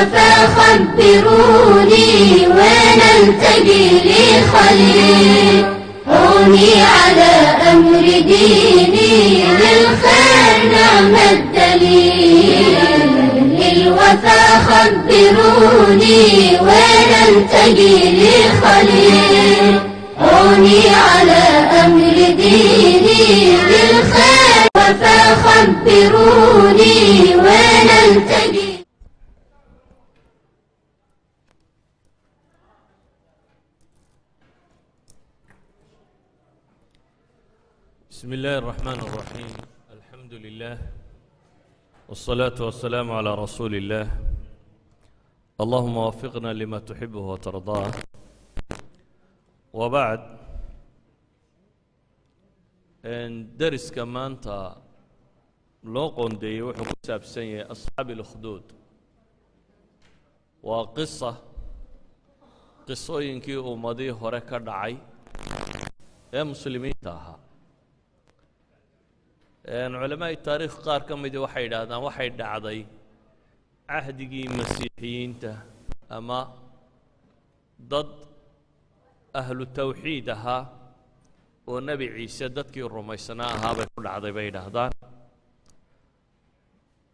للوفا خبروني وين التقي لي خليل، عوني على أمر ديني للخير نعم الدليل. للوفا خبروني وين التقي لي خليل، عوني على أمر ديني للخير وفا خبروني وين التقي. بسم الله الرحمن الرحيم، الحمد لله والصلاة والسلام على رسول الله. اللهم وفقنا لما تحبه وترضاه. وبعد، deriska maanta loo qoondeeyey wuxuu ku saabsan yahay asxaabi اlkhduud. Waa qisa qisooyinkii ummadii hore ka dhacay ee muslimiinta ahaa. Culamaa'i taariikh qaar ka midi waxay yidhaahdaan waxay dhacday cahdigii masiixiyiinta ama dad ahlu tawxiid ahaa oo Nebi Ciise dadkii rumaysanaa ahaa bay ku dhacday bay yidhaahdaan.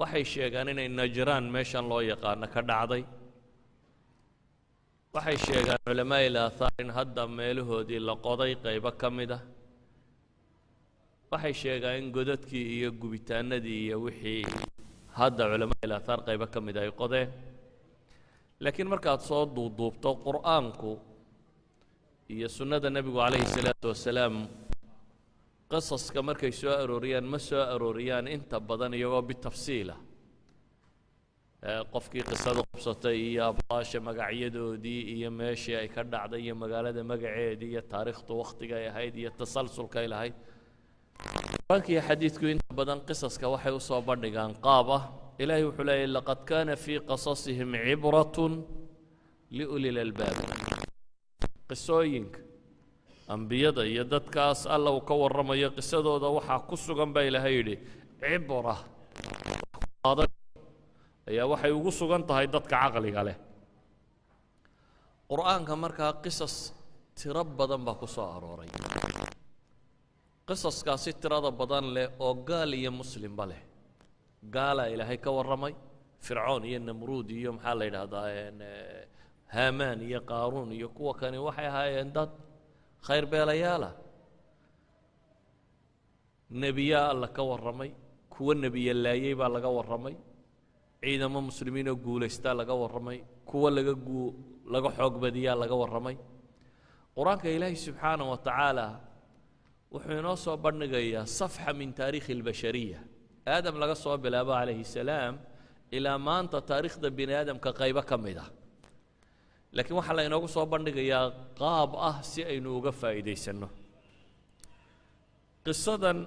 Waxay sheegaan inay Najraan meeshan loo yaqaano ka dhacday. Waxay sheegaan culamaa'i laathaar in hadda meelahoodii la qoday qaybo ka mid ah. Waxay sheegaan in godadkii iyo gubitaanadii iyo wixii hadda culamaa'i laathaar qaybo ka mid ay qodeen. Laakiin markaad soo duuduubto Qur'aanku iyo sunnada Nebigu calayhi salaatu wasalaam, qasaska markay soo arooriyaan ma soo arooriyaan inta badan iyagoo bitafsiila. Qofkii qisada qubsatay iyo abbaasha magacyadoodii iyo meeshii ay ka dhacday iyo magaalada magaceedii iyo taariikhdu wakhtigay ahayd iyo tasalsulkay lahayd. Qur-aanka iyo xadiidku inta badan qisaska waxay u soo bandhigaan qaab ah. Ilaahay wuxuu leeyahy laqad kaana fii qasasihim cibratun liuli lalbaab. Qisooyinka ambiyada iyo dadkaas Alla uu ka warramayo qisadooda waxaa ku sugan baa Ilaahay yidhi cibra ayaa waxay ugu sugan tahay dadka caqliga leh. Qur'aanka markaa qisas tiro badan baa ku soo arooray. Qisaskaasi tirada badan leh oo gaal iyo muslimba leh. Gaalaa Ilaahay ka warramay, Fircoon iyo Namruud iyo maxaa la yidhaahdaa Haamaan iyo Qaaruun iyo kuwa kani waxay ahaayeen dad khayr beelayaala. Nebiyaa Alla ka warramay, kuwa nebiya laayey baa laga warramay, ciidamo muslimiin oo guulaystaa laga warramay, kuwa laga xoog badiyaa laga warramay. Qur-aanka Ilaahay subxaanahu wa tacaala wuxuu inoo soo bandhigayaa safxa min taariikhi albashariya. Aadam laga soo bilaabo calayhi salaam ilaa maanta taariikhda bini aadamka qaybo ka mid ah. Laakiin waxaa la inoogu soo bandhigayaa qaab ah si aynu uga faa'iidaysanno. Qisadan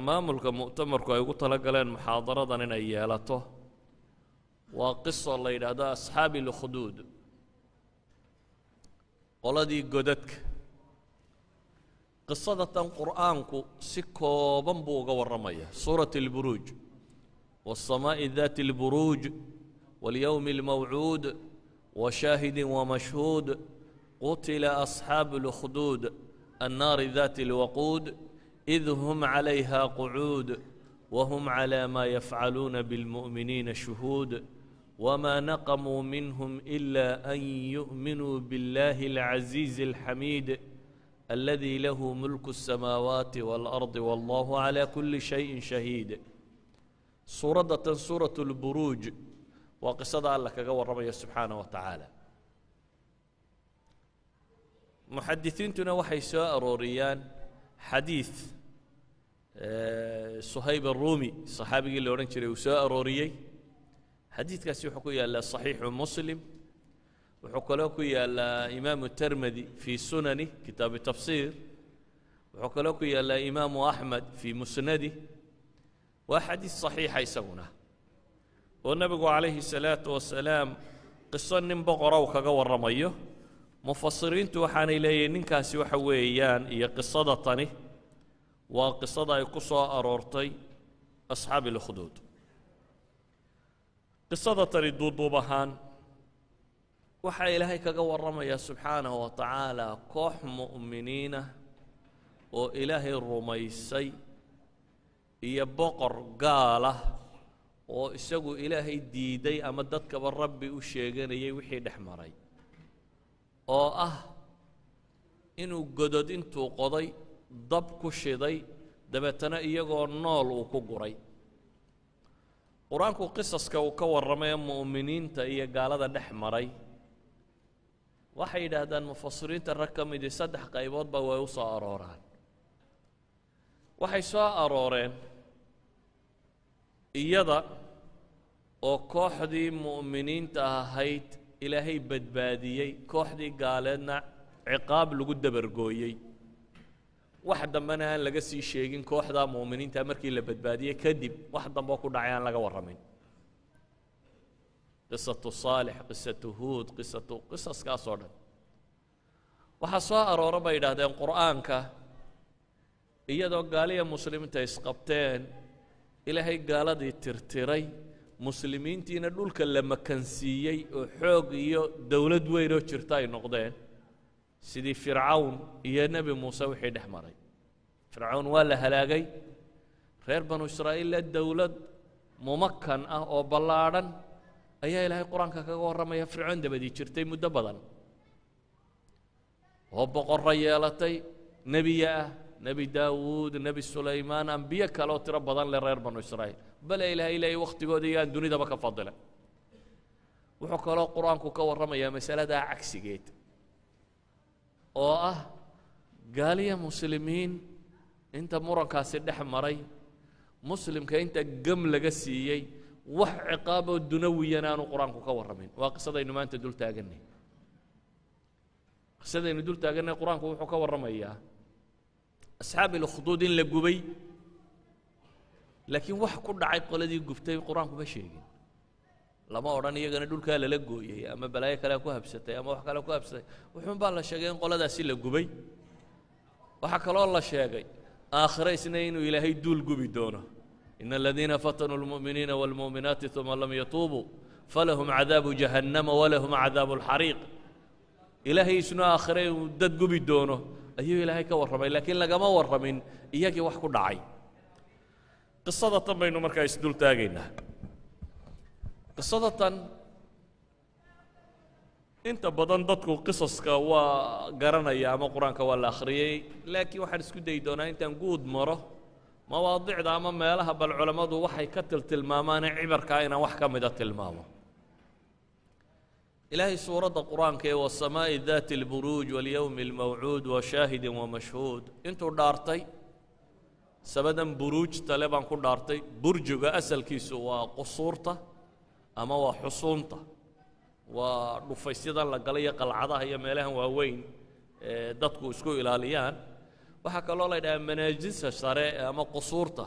maamulka mu'tamarku ay ugu talagaleen muxaadaradan inay yeelato waa qiso la yidhaahdo asxaabi lkhduud, qoladii godadka. Qisada tan Qur'aanku si kooban buu uga warramaya. Suurat alburuuj, waالsamaa'i daati alburuuj walyowmi almawcuud washaahidin wamashhuud qutila asxaabu lkhduud annaari daati alwaquud id hum calayha qucuud wahum calaa maa yafcaluuna bilmu'miniina shuhuud wma naqamuu minhum ila an yu'minuu biاllahi alcaziizi alxamiid aladi lahu mulku الsamaawaati wاlardi wallahu calaa kuli shayin shahiid. Suuradda tan suurat اlburuuj waa qisada Alla kaga warramaya subxaanaه wa tacaala. Muxadisiintuna waxay soo arooriyaan xadiid Suhayb aruumi saxaabigii la odhan jiray uu soo arooriyey. Xadiidkaasi wuxuu ku yaallaa Saxiixu Muslim, wuxuu kaloo ku yaallaa Imaamu Termedi fii sunani kitaabi tafsiir, wuxuu kaloo ku yaallaa Imaamu Axmed fii musnadi. Waa xadiid saxiixa isaguna oo Nebigu calayhi salaatu wasalaam qiso nin boqora uu kaga warramayo. Mufasiriintu waxaanay leeyihin ninkaasi waxa weeyaan iyo qisada tani waa qisada ay ku soo aroortay asxaabi اlkhduud. Qisada tani duuduub ahaan waxaa Ilaahay kaga warramayaa subxaanahu wa tacaala koox mu'miniinah oo Ilaahay rumaysay iyo boqor gaalah oo isagu Ilaahay diiday ama dadkaba Rabbi u sheeganayay wixii dhex maray, oo ah inuu godod intuu qoday dab ku shiday, dabeetana iyagoo nool uu ku guray. Qur-aanku qisaska uu ka warramay mu'miniinta iyo gaalada dhex maray, waxay yidhaahdaan mufasiriinta rag ka midii saddex qayboodba way u soo arooraan. Waxay soo arooreen iyada oo kooxdii mu'miniinta ahayd Ilaahay badbaadiyey, kooxdii gaaleedna ciqaab lagu dabargooyey, wax dambena aan laga sii sheegin kooxdaa mu'miniinta markii la badbaadiyey kadib wax damboo ku dhacay aan laga warramin. Qisatu Saalix, qisatu Huud, qisatu qisaskaasoo dhan waxaa soo aroora bay yidhahdeen Qur'aanka iyadoo gaaliya muslimiinta isqabteen, Ilaahay gaaladii tirtiray, muslimiintiina dhulka la makansiiyey oo xoog iyo dowlad weyn oo jirta ay noqdeen, sidii Fircawn iyo Nebi Muuse wixii dhex maray. Fircawn waa la halaagay, reer Banu Israa'iilla dowlad mumakan ah oo ballaadhan ayaa Ilaahay Qur-aanka kaga warramaya Fircoon dabadii jirtay muddo badan oo boqorro yeelatay, nebiya ah, Nebi Daawuud, Nebi Sulaymaan, ambiye kale oo tiro badan leh reer Banu Israa'iil, bale Ilaahay leeyay wakhtigooda iyo aan dunidaba ka fadilay. Wuxuu kaloo Qur-aanku ka warramayaa masaladaa cagsigeed oo ah gaaliya muslimiin inta murankaasi dhex maray, muslimka inta gam laga siiyey, wax ciqaaboo dunawiyana aanu Qur-aanku ka warramin. Waa qisadaynu maanta dul taaganay. Qisadaynu dul taaganay Qur-aanku wuxuu ka warramayaa asxaab ilukhduud in la gubay, laakiin wax ku dhacay qoladii gubtay Qur-aanku ma sheegin. Lama odhan iyagana dhulkaa lala gooyey ama balaayo kalea ku habsatay ama wax kale ku habsatay, wuxuun baa la sheegay in qoladaasi la gubay. Waxaa kaloo la sheegay aakhire isna inuu Ilaahay duul gubi doono, ina aladiina fatanuu lmu'miniina waalmu'minaati uma lam yatuubuu falahum cadaabu jahannama walahum cadaabu alxariiq. Ilaahay isna aakhire inuu dad gubi doono ayuu Ilaahay ka warramay, laakiin lagama warramin iyagii wax ku dhacay. Qisada tan baynu markaa isdul taagaynaa. Qisada tan inta badan dadku qisaska waa garanaya ama Qur-aanka waa la akhriyey, laakiin waxaan isku dayi doonaa intaan guud maro mawaadicda ama meelaha bal culammadu waxay ka tiltilmaamaane cibarkaa inaan wax ka mida tilmaamo. Ilaahay suuradda Qur-aanka ee wasamaa'i daati alburuuj walyowmi almawcuud wa shaahidin wa mashhuud intuu dhaartay, sabadan buruujta le baan ku dhaartay. Burjiga asalkiisu waa qusuurta ama waa xusuunta, waa dhufaysyadan la galay iyo qalcadaha iyo meelahan waaweyn ee dadku isku ilaaliyaan. Waxaa kaloo la yidhaha manaajisa sare ama qusuurta,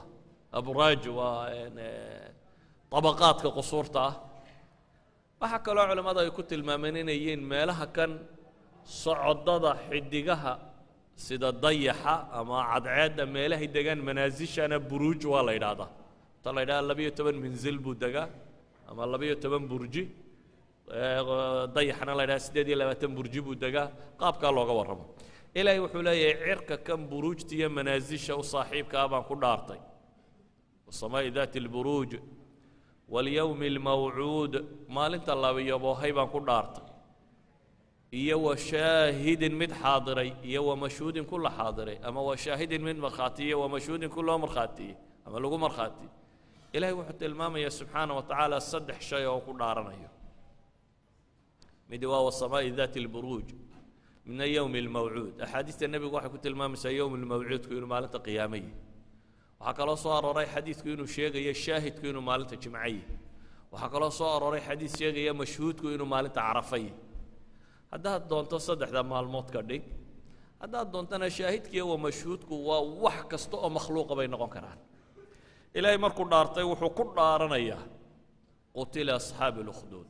abraaj waa طabaqaadka qusuurta ah. Waxaa kaloo culammadu ay ku tilmaameen inay yihiin meelaha kan socodada xidigaha sida dayaxa ama cadceedda meelahay degaan manaasishana buruuj waa la yidhaahdaa. Ta la yidhahda 12 minzil buu degaa ama 12 burji, dayaxna la yidhahda 28 burji buu degaa. Qaabkaa looga warramo Ilaahay wuxuu leeyahay cirka kan buruujta iyo manaasisha u saaxiibkaa baan ku dhaartay, wasamaa'i daati alburuuj walyowmi almawcuud, maalinta labayaboohay baan ku dhaartay, iyo wa shaahidin mid xaadiray iyo wa mashhuudin ku la xaadiray, ama wa shaahidin mid markhaatiye wa mashhuudin ku loo markhaatiyey ama lagu markhaatiyey. Ilaahay wuxuu tilmaamayaa subxaana wa tacaala saddex shay oo ku dhaaranayo. Mid waa wasamaa'i daati alburuuj, midna yowmi almawcuud. Axaadiista nebigu waxay ku tilmaamaysaa yowm almawcuudku inuu maalinta qiyaamaye. Waxaa kaloo soo arooray xadiidku inuu sheegayo shaahidku inuu maalinta jimcaye. Waxaa kaloo soo arooray xadiis sheegaya mashhuudku inuu maalinta carafaye. Haddaad doonto saddexda maalmood ka dhig, haddaad doontana shaahidkiiyo wa mashhuudku waa wax kasta oo makhluuqa bay noqon karaan. Ilaahay markuu dhaartay wuxuu ku dhaaranayaa qutila asxaabu lukhduud,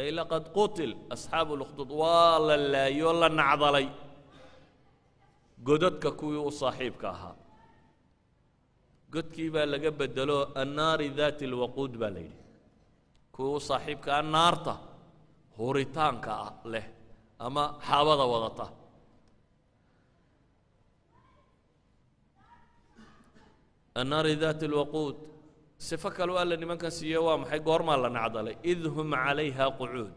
ay laqad qutil asxaabu lukhduud, waa la laayoo la nacdalay godadka kuwii u saaxiibka ahaa. Godkii baa laga bedelo annaari daati alwaquud baa la yidhi, Kuwa u saaxiibkaa naarta huritaanka leh ama xaabada wadata. Annaari daati alwaquud, sifo kaloo alla nimankan siiye waa maxay? Goormaa la nacdalay? Id hum calayha qucuud.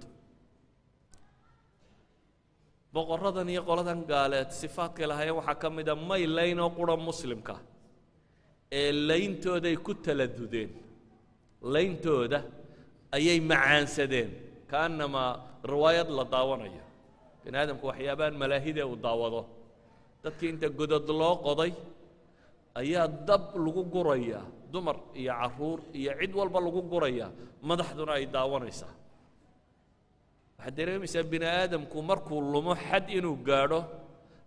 Boqoradan iyo qoladan gaaleed sifaadkay lahaayeen waxaa ka mida may laynoo qura muslimka ee layntooday ku taladudeen, layntooda ayay macaansadeen, kaannamaa riwaayad la daawanayo. Bini aadamku waxyaabahan malaahidee uu daawado, dadkii inta godad loo qoday ayaa dab lagu gurayaa, dumar iyo carruur iyo cid walba lagu gurayaa, madaxduna ay daawanaysaa. Waxaad dareemaysaa bini aadamku markuu lumo xad inuu gaadho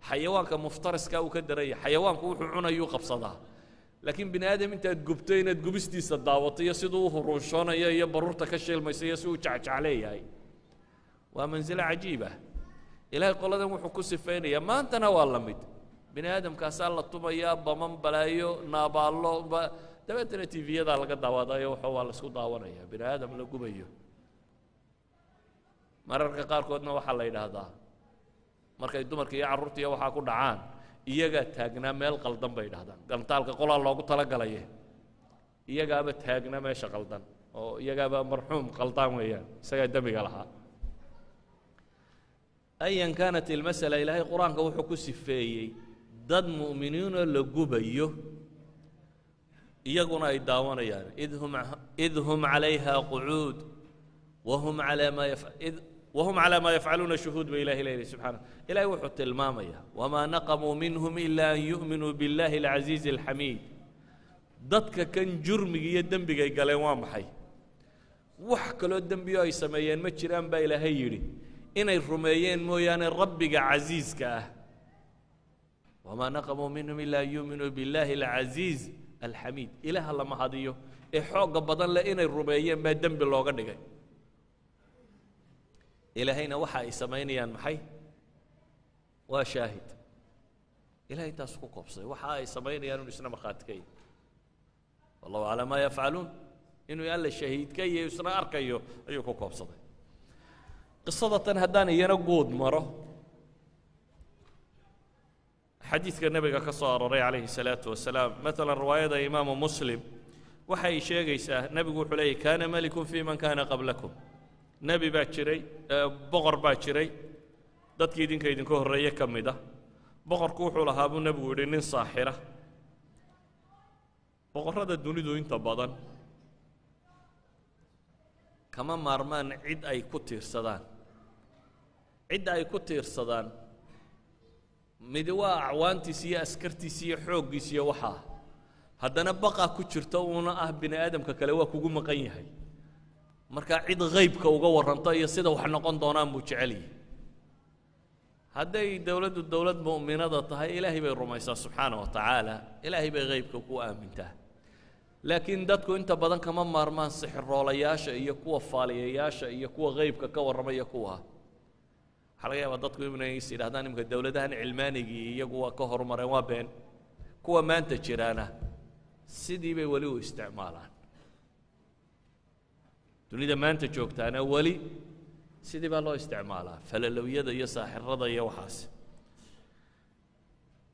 xayawaanka muftariskaa uu ka daranya. Xayawaanku wuxuu cunayuu qabsadaa, laakiin bini aadam intaad gubto inaad gubistiisa daawato iyo siduu u huruunshoonayo iyo baruurta ka shiilmaysa iyo si uu jecjecleeyahay waa mansilo cajiib ah. Ilaahay qoladan wuxuu ku sifaynayaa maantana waa la mid. Bini aadamkaasaa la tumayaa, baman, balaayo, naabaallo, dabeetana tiifiyadaa laga daawadayo, waxa waa la isku daawanaya bini aadam la gubayo. Mararka qaarkoodna waxaa la yidhaahdaa markay dumarka iyo carruurta iyo waxaa ku dhacaan iyagaa taagnaa meel qaldan bay yidhahdaan, gantaalka qolaa loogu talagalaye iyagaaba taagnaa meesha qaldan, oo iyagaaba marxuum qaldaan weeyaan, isagaa dembiga lahaa. Ayan kaanat ilmasala, ilaahay qur-aanka wuxuu ku sifeeyey dad mu'miniinoo la gubayo iyaguna ay daawanayaan. Id hum calayha qucuud wahum calaa maa wahum calaa maa yafcaluuna shuhuud ba ilahi leeyahy subxana. Ilahay wuxuu tilmaamayaa wamaa naqamuu minhum ila an yu'minuu biاllahi alcasiizi alxamiid. Dadka kan jurmiga iyo dembigay galeen waa maxay? Wax kaloo dembiyo ay sameeyeen ma jiraan baa ilaahay yidhi, inay rumeeyeen mooyaane rabbiga casiiska ah. Wamaa naqamuu minhum ila an yu'minuu biاllahi alcasiiz alxamiid. Ilaaha la mahadiyo ee xoogga badan leh inay rumeeyeen baa dembi looga dhigay. Ilaahayna waxa ay samaynayaan maxay? Waa shaahid. Ilahay intaas ku koobsaday waxa ay samaynayaan inuu isna markhaati ka yahy. Wallahu calaa maa yafcaluun, inuu alla shahiid ka yahay isna arkayo ayuu ku koobsaday. Qisada tan haddaan iyana guud maro, xadiidka nebiga ka soo aroray calayhi salaatu wasalaam, maalan riwaayada imaamu Muslim waxay sheegaysaa nebigu wuxuu leeyay kaana malikun fii man kaana qablakum. Nebi baa jiray, boqor baa jiray dadkii idinka idinka horreeye ka mid ah. Boqorku wuxuu lahaa buu nebigu yidhi nin saaxira. Boqorrada dunidu inta badan kama maarmaan cid ay ku tiirsadaan. Cidda ay ku tiirsadaan midi waa acwaantiisa iyo askartiisa iyo xooggiisa iyo waxaa, haddana baqaa ku jirta uuna ah bini aadamka kale waa kugu maqan yahay. Markaa cid haybka uga warranto iyo sida wax noqon doonaan buu jecel yahay. Hadday dowladdu dowlad mu'minada tahay ilaahay bay rumaysaa subxaana wa tacaala, ilaahay bay haybka ku aamintaa. Laakiin dadku inta badan kama maarmaan sixiroolayaasha iyo kuwa faaliyayaasha iyo kuwa haybka ka warramaya. Kuwa waxaa laga yaabaa dadku inay is yidhahdaan imika dowladahan cilmaanigii iyagu waa ka horumareen, waa been. Kuwa maanta jiraana sidii bay weli u isticmaalaan. Dunida maanta joogtaana weli sidii baa loo isticmaalaa falalowyada iyo saaxirada iyo waxaas.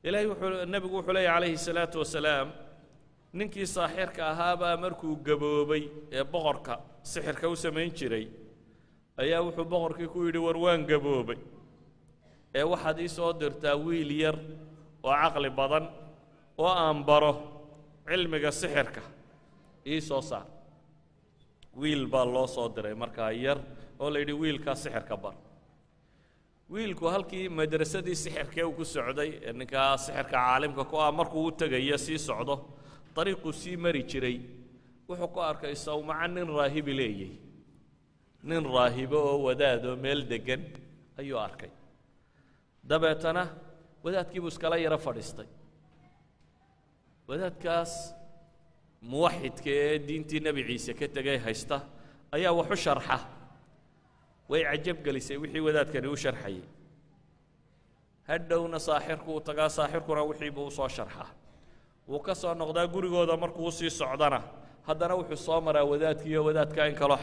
Ilaahay wuxuu, nebigu wuxuu leeyahy calayhi salaatu wasalaam, ninkii saaxirka ahaabaa markuu gaboobay ee boqorka sixirka u samayn jiray ayaa wuxuu boqorkii ku yidhi war waan gaboobay ee waxaad ii soo dirtaa wiil yar oo caqli badan oo aan baro cilmiga sixirka, ii soo saar. Wiil baa loo soo diray markaa yar oo la yidhi wiilkaa sixirka bar. Wiilku halkii madrasadii sixirkee uu ku socday ee ninkaa sixirka caalimka ku ah markuu u tegayo sii socdo dariiquu sii mari jiray wuxuu ku arkay sawmaca nin raahibi leeyay, nin raahibo oo wadaadoo meel deggan ayuu arkay. Dabeetana wadaadkiibuu iskala yaro fadhiistay. Wadaadkaas muwaxidka ee diintii Nebi Ciise ka tegay haysta ayaa wax u sharxa. Way cajab gelisay wixii wadaadkani u sharxayay. Hadhowna saaxirku uu tagaa, saaxirkuna wixii buu usoo sharxaa. Wuu ka soo noqdaa gurigooda, markuu usii socdana haddana wuxuu soo maraa wadaadkiiyo wadaadkaa in kaloo